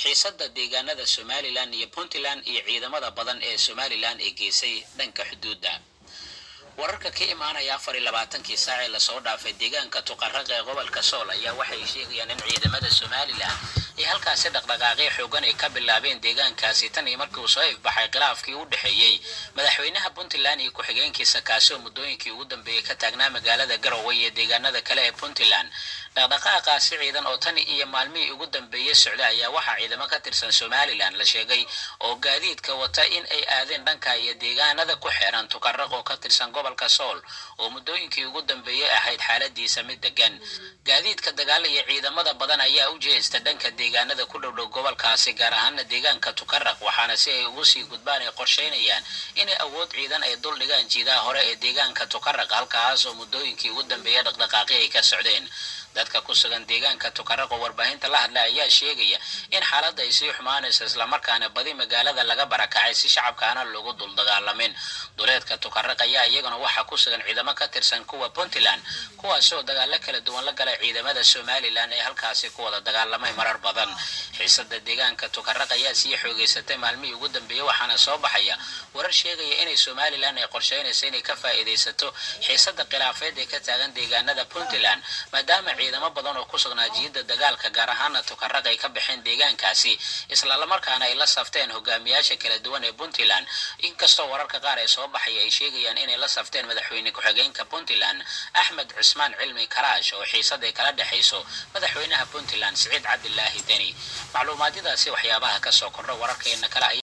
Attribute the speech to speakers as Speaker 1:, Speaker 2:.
Speaker 1: Xiisadda deegaanada Somaliland iyo Puntland iyo ciidamada badan ee Somaliland ee geysay dhanka xuduudda. Wararka ka imaanaya 24-kii saac ee lasoo dhaafay deegaanka Tuqaraq ee gobolka Sool ayaa waxay sheegayaan in ciidamada Somaliland ay halkaasi dhaqdhaqaaqyo xoogan ay ka bilaabeen deegaankaasi, tan iyo markii uu soo ifbaxay khilaafkii u dhexeeyey madaxweynaha Puntland iyo ku-xigeenkiisa, kaasi oo muddooyinkii ugu dambeeyey ka taagnaa magaalada Garowe iyo deegaanada kale ee Puntland. Dhaqdhaqaaqaasi ciidan oo tan iyo maalmihii ugu dambeeyey socda ayaa waxaa ciidamo ka tirsan Somaliland la sheegay oo gaadiidka wata in ay aadeen dhanka iyo deegaanada ku xeeran Tukaraq oo ka tirsan gobolka Sool, oo muddooyinkii ugu dambeeyey ahayd xaaladiisa mid degan. Gaadiidka dagaal iyo ciidamada badan ayaa u jihaysta dhanka deegaanada ku dhowdhow gobolkaasi, gaar ahaana deegaanka Tukaraq, waxaana si ay ugu sii gudbaan ay qorsheynayaan inay awood ciidan ay dul dhigaan jiidaha hore ee deegaanka Tukaraq, halkaas oo muddooyinkii ugu dambeeyey dhaqdhaqaaqyo ay ka socdeen. Dadka ku sugan deegaanka Tukaraq oo warbaahinta la hadlay ayaa sheegaya in xaaladda ay sii xumaanayso, islamarkaana badi magaalada laga barakacay si shacabkaana loogu dul dagaalamin. Duleedka Tukaraq ayaa iyagana waxaa ku sugan ciidamo ka tirsan kuwa Puntland, kuwaasi oo dagaalo kala duwan la galay ciidamada Somaliland ee halkaasi ku wada dagaalamay marar badan. Xiisada deegaanka Tukaraq ayaa sii xoogeysatay maalmihii ugu dambeeyey, waxaana soo baxaya warar sheegaya inay Somaliland ay qorsheynayso inay ka faa'iidaysato xiisada khilaafeed ee ka taagan deegaanada Puntland, maadaama ciidamo badan oo ku sugnaa jiidda dagaalka, gaar ahaana Tukaraq, ay ka baxeen deegaankaasi, islamarkaana ay la safteen hogaamiyaasha kala duwan ee Puntland, inkastoo wararka qaar ee soo baxaya ay sheegayaan inay la safteen madaxweyne ku-xigeenka Puntland Axmed Cusmaan Cilmi Karaash oo xiisad ay kala dhexayso madaxweynaha Puntland Siciid Cabdilaahi Deni. Macluumaadyadaasi waxyaabaha kasoo kordha wararkeena kale.